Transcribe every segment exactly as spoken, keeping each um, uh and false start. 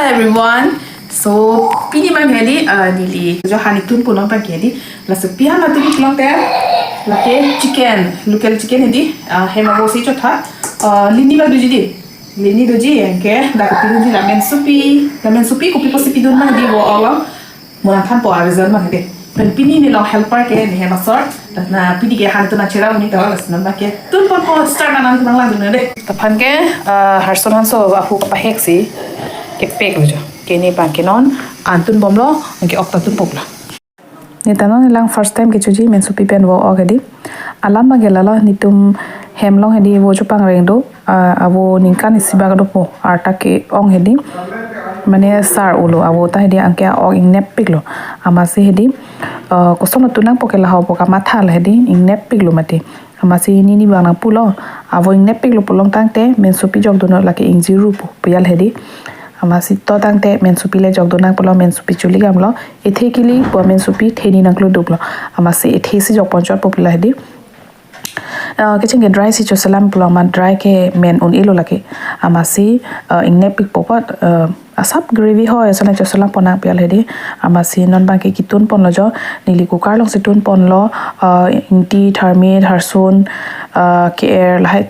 Everyone. So, pini abang hedi, uh, neli jo han itunpo nangpakedi. Laso pi han atum iklong te, lake chicken, local chicken hedi, uh, hem abo si chotha, uh, lini bak doji di. Lini doji, anke, dak pidunji la mensopi, la mensopi kopi pusi pidun abang hedi vo along. Mo nangthanpo a result abang hedi. Pen pini neli long helper ke ne hem asor. Lapen pini ke han tun nangcherap un-e ta, lason abang ke tunponpo, start nang nang nang lang dun de. Lapen ke, ah, harsun hanso ahu kapahek si kepek lo jo. Ke ne abang ke non an tunbomlo, anke ok ta tunpoklo. Ne ta non lang first time kechoji mensopi pen vo ok hedi. Alam abang ke lalo, netum hem along hedi vo chopangreng do, ah, avo ningkan isi bak dopo, arta ke-ong hedi. Mane sar-ulo, avo ta hedi anke ok ingnepiklo. Amatsi hedi, ah, kosonlo tun nangpo ke lahai pu kamatha la hedi, ingnepiklo mati. Amatsi nini abang nangpulo, avo ingnepiklo pulong tangte, mensopi jokdunlo, lake ingjirupo, puyal hedi. Amatsi to tangte, mensopi le jokdun nangpulo, mensopi chuli gamlo, ethe kili pu mensopi theni nangkluduklo. Amatsi ethe si jokpon chotpo pula hedi. Ah, kecheng ke dry si choselam pulo, amat dry ke men un-elo lake. Amatsi, ah, ingnepikpo apot, ah, asap gravy hoi, asana choselam pon nang puyal hedi. Amatsi non abang ke kitunponlo jo, neli cooker along si tunponlo, ah, ingti, tharmit, harsun, ah, ke-er, lahai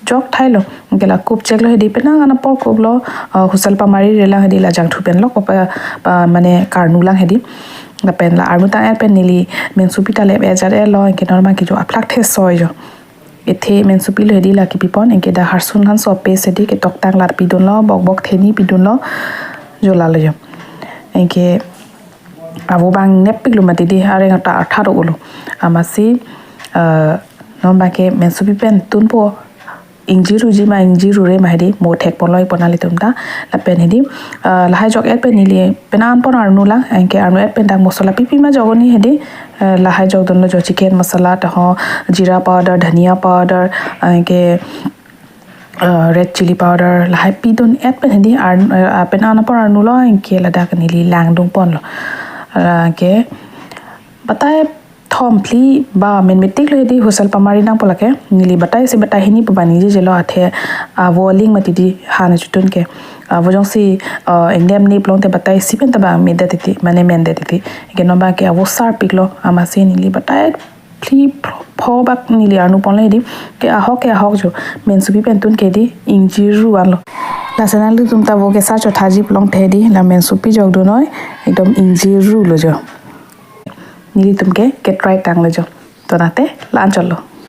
jok thailo. Anke la kup cheklo hedi, penang an apor kuplo, ah, whistle pamari relang hedi, la jangthu pen lok pa, pa, mane karnu lang hedi. Lapen la arnu tang-et pen neli mensopi ta lep-et jat-etlo, anke non abang ke jo aphlak the soi jo. Ethe mensopi lo hedi la kepipon, anke dak harsun hanso paste hedi ketoktang lat pidunlo, bokbok theni pidunlo, jo lalo jo. Anke avo abang nepiklo mati di, areng ta artha do-olo. Amatsi, eh, non abang ke mensopi pen tunpo, ingjiruji ma ingjirure ma hedi, mo thekponlo ipo nanglitum ta. Lapen hedi, eh, lahai jok-et pen neli, penang an pon arnu lang, anke arnu-et pen dak masala pipi ma jok un-e hedi, eh, lahai jokdunlo jo chicken masala, taho jeera powder, dhania powder, anke, eh, red chilli powder, lahai pidun-et pen hedi, ar-, eh, penang an pon arnulo, anke ladak neli langdungponlo. Eh, anke batai thom phli ba men metiklo hedi whistle pamari nangpo lake. Neli batai isi batai hini pu ba neli jelo athe, ah, avo aling mati di han chotun ke. Ah, avo jongsi, ah, ingdem ni pulong te batai isi pen ta ba medet titi, mane mendet titi. Anke non abang ke avo sarpiklo, amatsi neli batai phli pho, pho bak neli arnuponlo hedi. Ke ahok ke ahok jo. Mensopi pen tun ke di ingjiru anlo. Lason nanglitum ta avo ke sar chothaji pulong te hedi, la mensopi jokdunnoi, ekdom ingjirulo jo. Nelitum ke, ke try tanglo jo. To nate, la-an chotlo.